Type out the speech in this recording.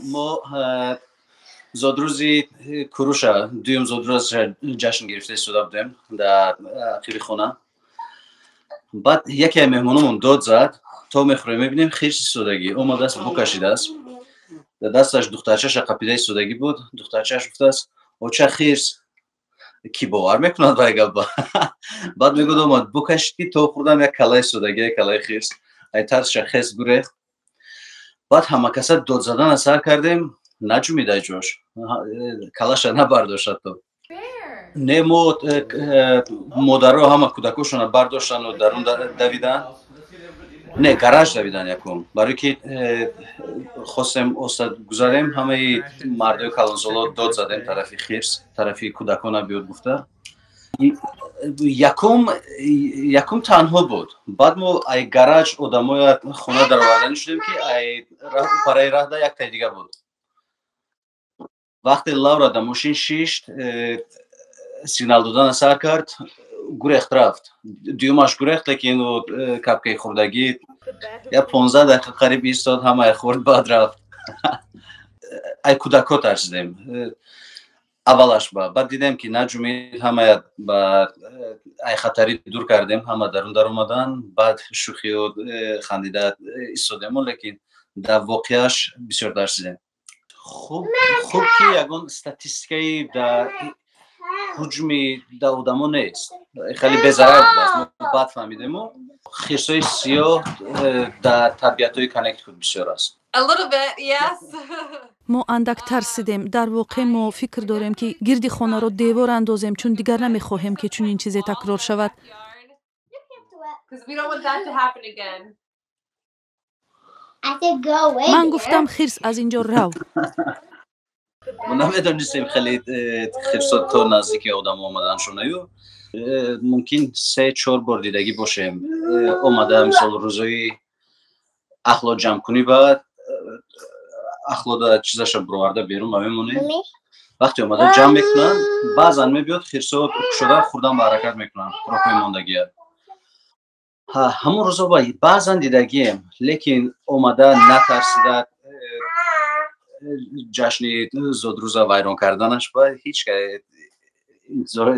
Мо зодрӯзи Куруша, дуюм зодрӯзаша ҷашн гирифта истода будем дар ақиби хона. Баъд яке аз меҳмономон дод зад. То мехӯрем, мебинем, хирс истодагӣ, омадааст, букашидааст, дар дасташ духтарчаша қапида истодагӣ буд. Духтарчааш гуфтааст: «Оча, хирс». Кӣ бовар мекунад вай гапба? Баъд мегӯд, омад, букашид, ки то хӯрдам, як калла истодагӣ, як каллаи хирс. Ай тарсша хес гурехт. Баъд ҳамакаса дод задана сар кардем, наҷумид ай ҷош, калаша набардошт ҳатто. Не, мо модаро ҳама кӯдакошона бардоштану дарун давидан, не, гараж давидан якум, барое ки хостем оста гузарем. Ҳамаи мардои калонсоло дод задем тарафи хирс, тарафи кӯдакона биёд гуфта. Якум танҳо буд. Баъд мо ай гараж одамоя хона дароварданӣ шудем, ки ай параи раҳда яктаи дига буд. Вақте Лаура дар мошин шишт, сигнал додана сар кард, гурехт, рафт. Дуюмаш гурехт, лекин капкаи хӯрдагӣ як 15 дақиқа қариб истод, ҳамаи хӯрд, баъд рафт. Ай кӯдакҳо тарсидем аввалаш ба, баъд дидем, ки наҷумид, ҳамая ба ай хатарӣ дур кардем, ҳама дарун даромадан. Баъд шӯхиё хандида истодему, лекин дар воқеаш бисёр тарсидем. Хуб, ки ягон статистикаи дар ҳуҷми да одамо нест, хеле безарар будааст. Мо баъд фаҳмидему, хирсҳои сиёҳ дар табиатҳои Коннектикут бисёр аст. Мо андак тарсидем. Дар воқеъ, мо фикр дорем, ки гирди хонаро девор андозем, чун дигар намехоҳем, ки чунин чизе такрор шавад. 'Cause we don't want that to happen again. I said go away. Ман гуфтам: «Хирс, аз ин ҷо рав». Мо намедонистем, хеле хирсо то наздики одам омаданшонаю. Мумкин се чор бор дидагӣ бошем. Омада, мисол, рӯзои ахлот ҷамъкунӣ, баъд ахлода чизаша бироварда берун ма мемонем. Mommy. Вақте омада ҷамъ мекунанд, баъзан мебиёд, хирсо кушода хӯрдан ба ҳаракат мекунанд хӯрокҳои мондагия. Ҳамон рӯзо баъзан дидагием, лекин омада натарсида ҷашни зодрӯза вайрон карданаш ба ҳеҷ интизор.